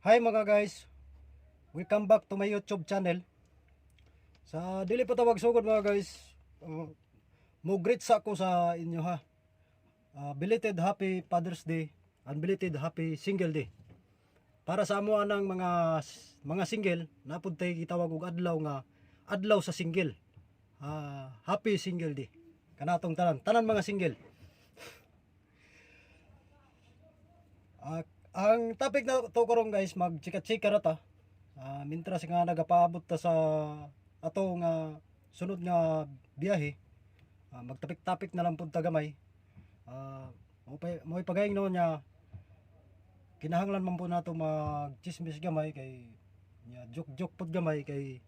Hi mga guys, welcome back to my YouTube channel. Sa dili pa tawag sugod mga guys, mo greet sa ako sa inyo ha. Belated happy Father's Day and belated happy Single Day. Para sa amo anang mga single, napud tay gitawag og adlaw nga adlaw sa single. Happy Single Day. Kanatong tanan, tanan mga single. Ang topic na to karon guys, magchika-chika ra ta. Mintras nga nagapaabot ta sa ato nga sunod nga biyahe, magtapik-tapik na lang pud ta gamay. Mo pa mo pagayon no niya, kinahanglan man po nato mag-chismis gamay kay nya joke-joke pud gamay kay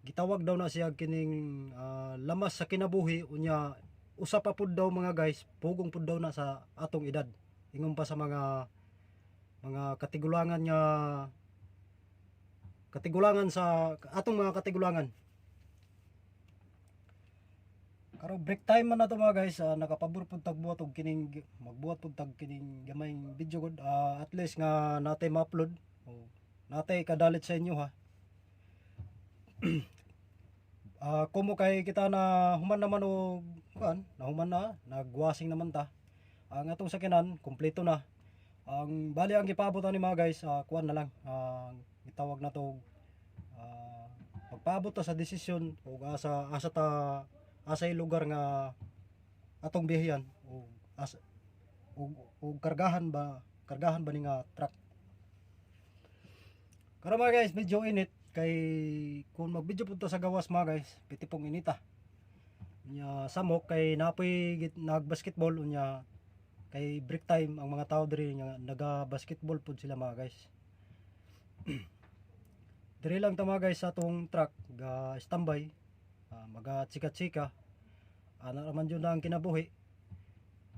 gitawag daw na siya kining lamas sa kinabuhi. Unya usa pa pud daw mga guys, pugong pud daw na sa atong edad, ingon pa sa mga katigulangan nga katigulangan sa atong mga katigulangan. Karon break time man na to mga guys, nakapabor pud tag buhat og kining magbuhat pud tag kining gamayng video gud, at least nga natay ma-upload o natay kadalit sa inyo ha. Kumo kay kita na human naman og kuan, nahuman na, nagwasing naman ta. Ang atong sakyanan kompleto na. Ang bali ang gipaabot ani mga guys, kuan na lang, ang gitawag na to, magpaabot ta sa desisyon ug asa asa ta, asay lugar nga atong biyahean ug asa ug kargahan ba ni nga truck. Karon mga guys, medyo init kay kung mag-video punta sa gawas mga guys, piti pong inita. Unya samok kay napoy nag-basketball, unya kay break time ang mga tao diri nga naga-basketball pud sila mga guys. Diri lang ta mga guys sa atong truck ga standby, maga chika-chika. Ana raman jud na ang kinabuhi.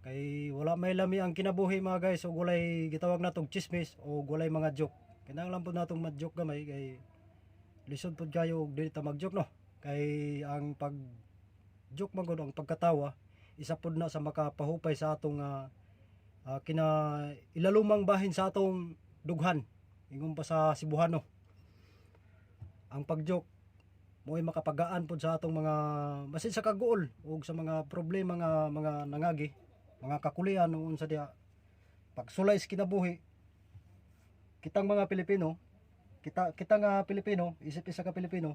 Kay wala may lami ang kinabuhi mga guys ug walay gitawag natong chismis o walay mga joke. Kinahanglan pud natong mag-joke gamay kay lisod pud kayo og dili ta mag-joke no. Kay ang pag joke man gud, ang pagkatawa, isa pud na sa makapahupay sa atong kina ilalumang bahin sa atong dughan, ingon pa sa Cebuano. Ang pag-joke mo'y makapagaan pud sa atong mga basin sa kaguol ug sa mga problema nga mga nangagi, mga kakulian o unsa diha pagsulay sa kinabuhi. Kitang mga Pilipino, kita kita nga Pilipino, isip isa ka Pilipino,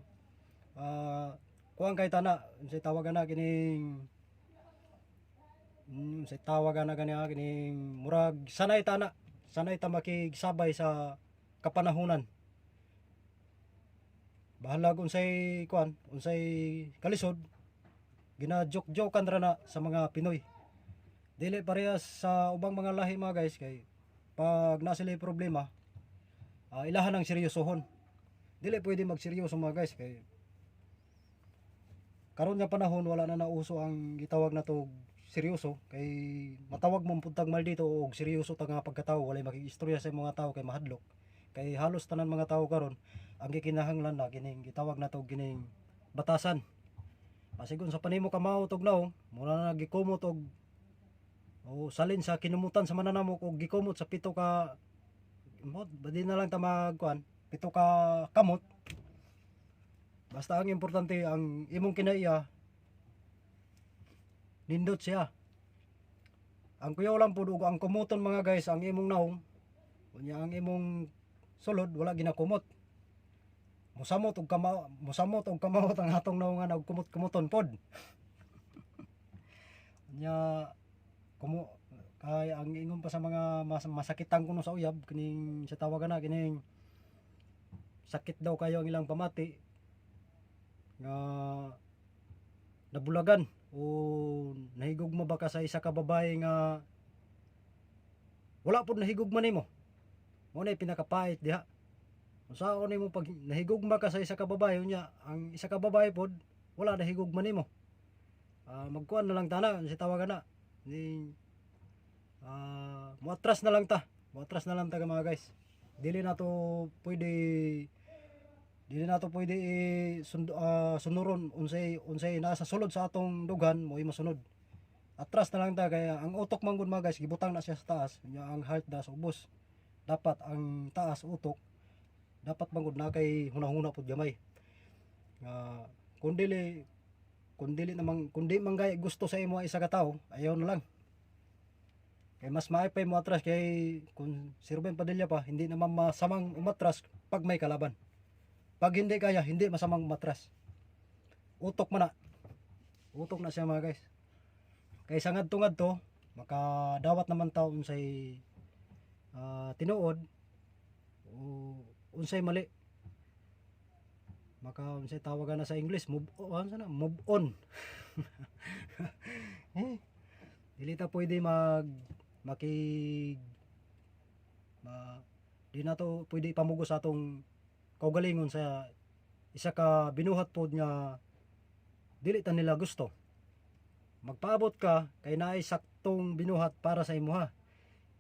kuan kay tana, unsay tawagan na kining unsay tawagan na gani kining murag sanay tana, sanay ta makigsabay sa kapanahunan. Bahalag unsay kuan, unsay kalisod, gina-joke-jokean ra na sa mga Pinoy. Dili parehas sa ubang mga lahi mga guys, kay pag na sila problema, ilahan ang seryosohon. Dili pwede magseryoso mga guys kay karon nga panahon wala na nauso ang gitawag na to seryoso, kay matawag mo puntag maldito og seryoso ta nga pagkatao, walay makigistorya sa mga tao kay mahadlok. Kay halos tanan mga tao karon ang gikinahanglan na kining gitawag na to kining batasan. Pasigon sa panimo kamao tog naong mura na gikumot og o salin sa kinumutan sa mananamok og gikumot sa pito ka mo, badi na lang ta magkuan pito ka kamot. Basta ang importante ang imong kinaiya nindot siya. Ang kuyaw lang pud ug ang kumuton mga guys ang imong naong, unya ang imong sulod wala ginakumot. Musamot og kamao, musamot og kamao ang atong naungan og kumot-kumuton pod. Unya kumo kay ang ingon pa sa mga masakitan kuno sa uyab kining sa tawagan na kining sakit daw kayo ang ilang pamati nga nabulagan o nahigugma ba ka sa isa ka babae nga wala pud nahigugma nimo. Mo na pinakapait diha. Unsaon nimo pag nahigugma ka sa isa ka babae, unya ang isa ka babae pod wala nahigugma nimo? Magkuan na lang tana si tawagan na ni, muatras na lang ta, muatras na lang ta mga guys. Dili na to pwede, dili na to pwede sunuron unsay unsay nasa sulod sa atong dughan mo masunod. Atras na lang ta kaya ang utok man gud mga guys gibutang na siya sa taas, unya ang heart da sa ubos. Dapat ang taas utok, dapat bangod na kay hunahuna pud gamay nga kung dili namang, kung di man gay gusto sa imo ang isa ka tawo, ayaw na lang, kay mas maay pa mo atras. Kay kung si Ruben Padilla pa, hindi naman masamang umatras pag may kalaban. Pag hindi kaya, hindi masamang umatras. Utok man na, utok na siya, mga guys. Kay sa ngadto ngadto makadawat naman ta unsay tinuod o unsay mali, maka unsay tawagan na sa English, move on sana, move on. Eh, dili ta pwede mag makig ma, di na to pwede ipamugos sa atong kaugalingon sa isa ka binuhat pod nga dili ta nila gusto. Magpaabot ka kay naay saktong binuhat para sa imuha,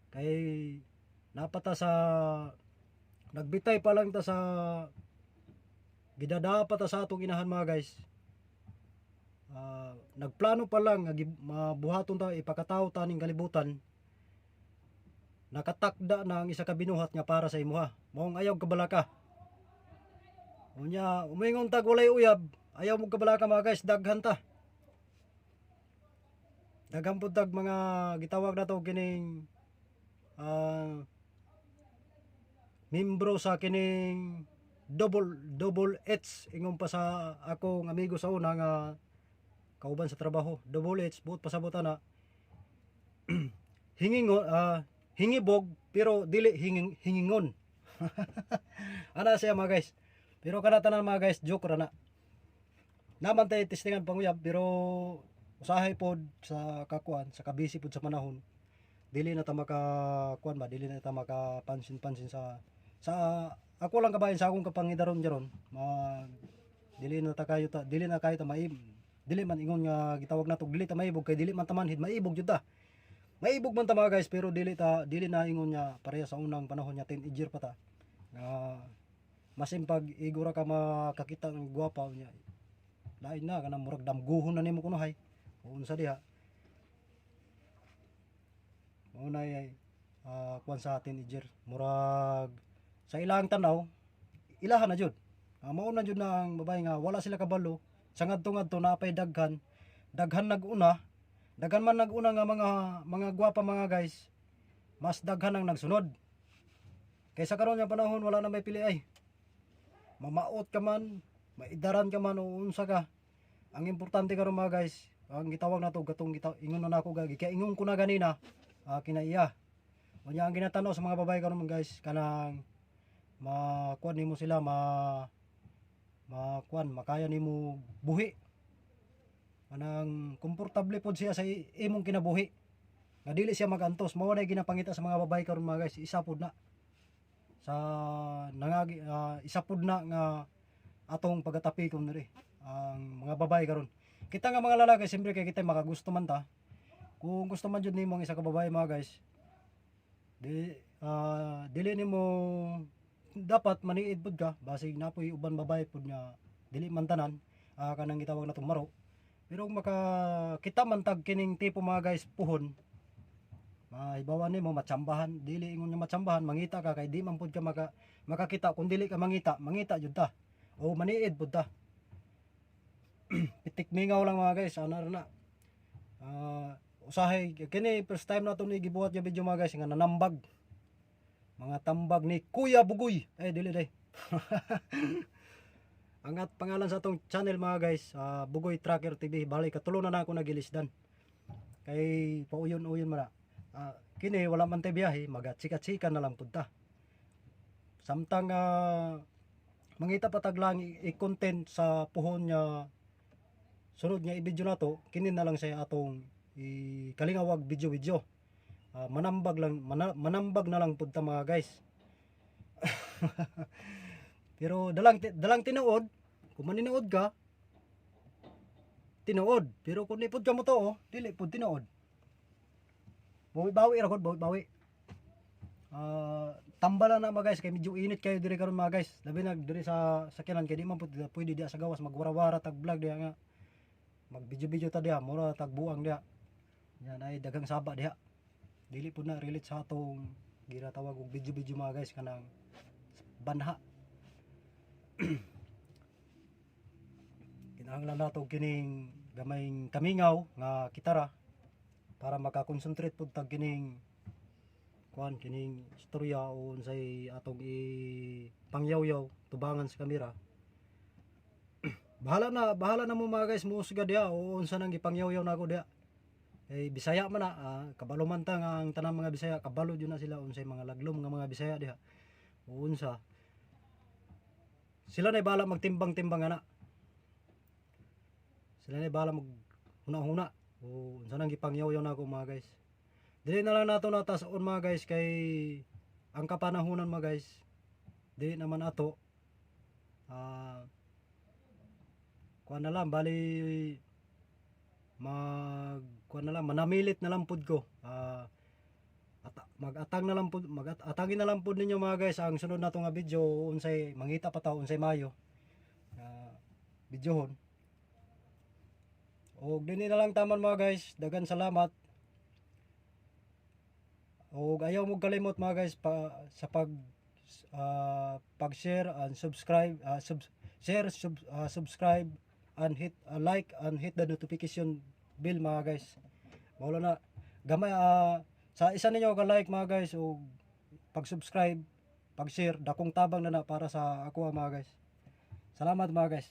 kay napata sa nagbitay pa lang ta sa gidada pa ta sa atong inahan, mga guys. Nagplano pa lang nga mabuhaton ta, ipakatawo ta ning kalibutan, nakatakda na ang isa ka binuhat nga para sa imuha. Maong ayaw kabalaka. Unya umingon tag walay uyab, ayaw mo kabalaka, mga guys, daghan ta, daghan pud tag mga gitawag na to kining membro sa kining double double H. Ingon pa sa akong amigo sa una nga kauban sa trabaho, double H, buot pasabot ana, hingingon, hingibog pero dili hingingon ana siya, mga guys. Pero kana tanan, mga guys, joke ra na naman tay testingan panguyab. Pero usahay pod sa kakuan, sa kabisi pod sa panahon, dili na ta maka kuan ba, dili na ta maka pansin-pansin sa ako lang kabahin sa akong kapangidaron jaron mag dili na ta kayo ta, dili na kayo ta maib, dili man ingon nga gitawag nato dili ta maibog, kay dili man ta manhid, maibog jud ta, maibog man ta, mga guys. Pero dili ta, dili na ingon nga pareha sa unang panahon nga teenager pa ta nga masin pag igora ka makakita ng gwapa niya, lain na kanang murag damguhon na nimo kunohay o unsa diha. Mao na ay kuan sa teenager, murag sa ilang tanaw ilahan na jud. Mao na jud na ang babae nga wala sila kabalo sa ngadto-ngadto napay daghan, daghan nag-una, daghan man nag-una nga mga gwapa, mga guys, mas daghan ang nagsunod. Kaysa karon nga panahon, wala na may pili ay. Mamaot ka man, maidaran ka man o unsa ka. Ang importante karon, mga guys, ang gitawag nato gatong gitaw, ingon na nako gagi kaya ingon ko na ganina, kinaiya. Unya ang ginatanaw sa mga babae karon, mga guys, kanang makuan nimo sila, ma makuan, makaya nimo buhi, kanang komportable pod siya sa imong kinabuhi nga dili siya magantos. Mao na ginapangita sa mga babae karon, mga guys. Isa pod na sa nangagi, isa pod na nga atong pagatapikon diri ang mga babae karon. Kita nga mga lalaki, siyempre kay kita makagusto man ta. Kung gusto man jud nimo ang isa ka babae, mga guys, di dili nimo dapat maniid pud ka, basig napoy uban babae pud nga dili man tanan kanang gitawag na maro. Pero kung makakita man tag kining tipo, mga guys, puhon mahibawan nimo, matsambahan, dili ingon nga matsambahan, mangita ka, kay di man pud ka makakita kung dili ka mangita. Mangita jud ta o maniid pud ta. Pitik mingaw lang, mga guys, ana ra na. Usahay kini first time na to ni gibuhat nga video, mga guys, nga nanambag, mga tambag ni Kuya Bugoy. Eh, dili day. Ang at pangalan sa atong channel, mga guys, Bugoy Tracker TV. Bali katulo na ako nagilisdan kay pauyon-uyon man na. Kini wala man tay biyahe, maga chika-chika na lang pud ta samtang mangita pa tag lang i-content sa puhon nga sunod nga i-video na to. Kini na lang sa atong ikalingawag video video. Manambag lang, manambag na lang pud ta, mga guys. Pero dalang tinuod, kung maninood ka, tinuod. Pero kung di pud ka mo to, dili pud tinuod. Bawi-bawi ra gud, bawi-bawi. Tambala na, mga guys, kay medyo init kayo diri karon, mga guys. Labi na diri sa sakyanan, kay di man pud pwede diya sa gawas magwara-wara tag vlog diha nga. Mag video-video ta diha, mura tag buang diha. Yan ay daghang saba diha. Dili pud na relate sa atong Ginatawag og video-video, mga guys, kanang banha. Kinahanglan nato kining gamayng kamingaw nga kitara para makakonsentrate pud tag kining kuan, kining istorya o unsay atong ipangyaw-yaw tubangan sa kamera. Bahala na, bahala na mo, mga guys, muusga diha o unsa nang gipangyaw-yaw nako diha. Kay Bisaya man na, kabalo man ta nga ang tanang mga Bisaya kabalo jud na sila unsay mga laglom nga mga Bisaya diha. O unsa. Sila na bahala magtimbang-timbang ana. Sila na bahala mag huna-huna o unsa nang gipangyaw-yaw nako, mga guys. Dili na lang nato natas-on, mga guys, kay ang kapanahunan, mga guys, dili naman ato kuan na lang, bali mag kuan na lang, manamilit na lang pud ko. At magatang na lang pud, magatangin na lang pud ninyo, mga guys, ang sunod nato nga video unsay mangita pa ta unsay mayo videohon. Og dinhi na lang taman, mga guys. Dagan salamat. Og ayaw mo kalimot, mga guys, pa, sa pag pag-share and subscribe, share, subscribe and hit like and hit the notification bell, mga guys. Wala na gamay sa isa ninyo ka like, mga guys, o pag-subscribe, pag-share, dakong tabang na na para sa ako, mga guys. Salamat, mga guys.